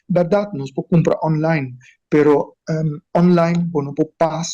Bèrdat nos por kumpra online, pero online bo no por pas.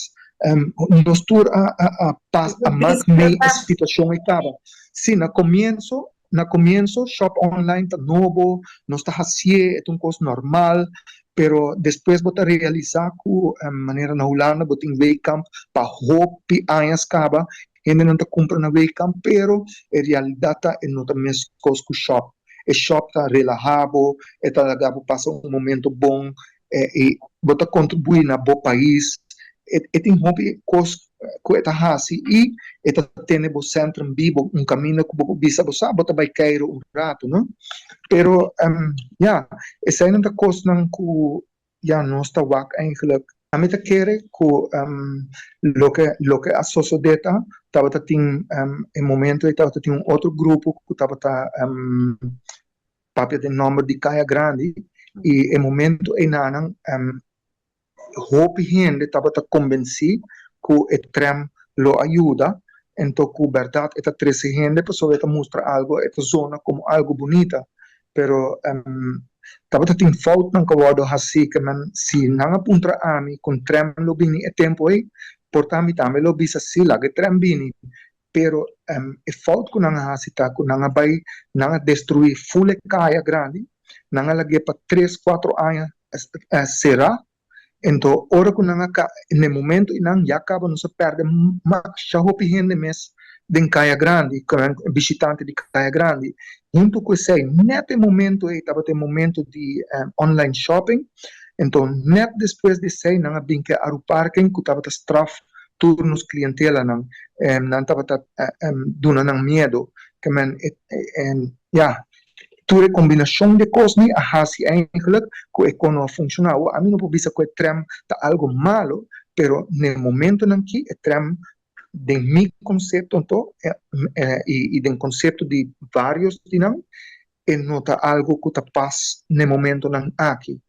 Nos tur a a pas a mak mei e situashon ei kaba. Si na komienso na komienso shop online ta nobo, nos ta hasié, e ta un kos normal, pero despues bo ta realisá ku manera na Hulanda bo tin Wehkamp pa hopi añas kaba, hendenan ta kumpra na Wehkamp, pero e realidat ta e no ta meskos ku shop. E shop ta relahá bo, e ta laga bo pasa un momento bon, i bo ta kontribuí na bo pais. E tin hopi kos ku e ta hasi i e ta tene bo sentrum bibo, un kaminda ku bo por bisa bo sa bo ta bai keiru un ratu, no? Pero ya, eseinan ta kosnan ku ya nos ta wak eigenlijk. Ami ta kere ku loke loke a sosodé ta, tabata tin e momento ei tabata tin un otro grupo ku tabata papia den nòmber di Kaya Grandi i e momento einanan hopi hende tabata kombensí ku e trèm lo a yuda, ento ku bèrdat e ta trese hende pasobra e ta mustra algu, e ta zona komo algu bunita. Pero tabata tin foutnan ku a wòrdu hasí ke men si nan a puntra ami kon trèm lo bini e tempu ei, por ta mi tambe lo bisa sí, laga e trèm bini. Pero e fout ku nan a hasi ta ku nan a bai, nan a destruí ful e kaya grandi, nan a lag'é pa tres, kuatro aña será. Ento ora ku nan a ka, na e momento ei nan ya kaba nos a pèrdè masha hopi hende mes den Kaya Grandi, bishitante di Kaya Grandi. Huntu ku esei, nèt e momento ei tabata e momento di online shopping, ento nèt despues di esei nan a bin ku e Aruparking ku tabata straf tur nos klientelanan, nan tabata duna nan miedo, ke men ya, tur e kombinashon di kosnan a hasi eigenlijk ku e kon no a funshoná. Awor ami no por bisa ku e trèm ta algu malo, pero na e momentonan aki e trèm den mi konsepto anto i den konsepto di vários di nan e no ta algu ku ta pas na e momentonan aki.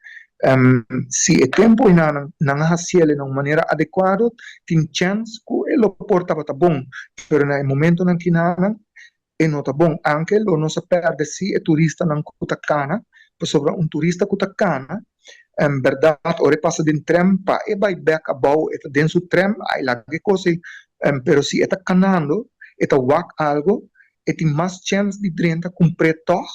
Si e tempu einan nan a hasiel na un manera adekuado tin chèns ku e lo por tabata bon, pero na e momentonan kinanan e no ta bon. Anke lo nos a pèrdè sí e turistanan ku ta kana, pasobra un turista ku ta kana, en bèrdat ora e pasa den trèm pa e bai bèk abou e ta den su trèm, ai laga e kos ei, pero si e ta kanando e ta wak algu e tin mas chèns di drenta kumpr'é tòg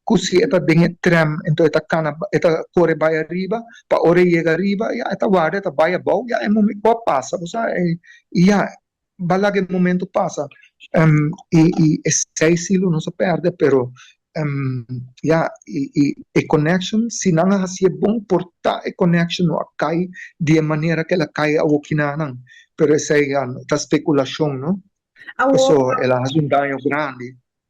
ku si e ta den e trèm enton e ta kana e ta kore bai ariba pa ora e yega ariba ya e ta warda e ta bai abou ya e momento ku a pasa bo sa i ya Ba laga e momento pasa y y esey si lo nos a perde pero ya y y e connection si nan a hacié bon por ta e connection no a cay di e manera ke el a cay awokinanan pero esey ya ta speculacion no Awor paso el a haci un daño grandi.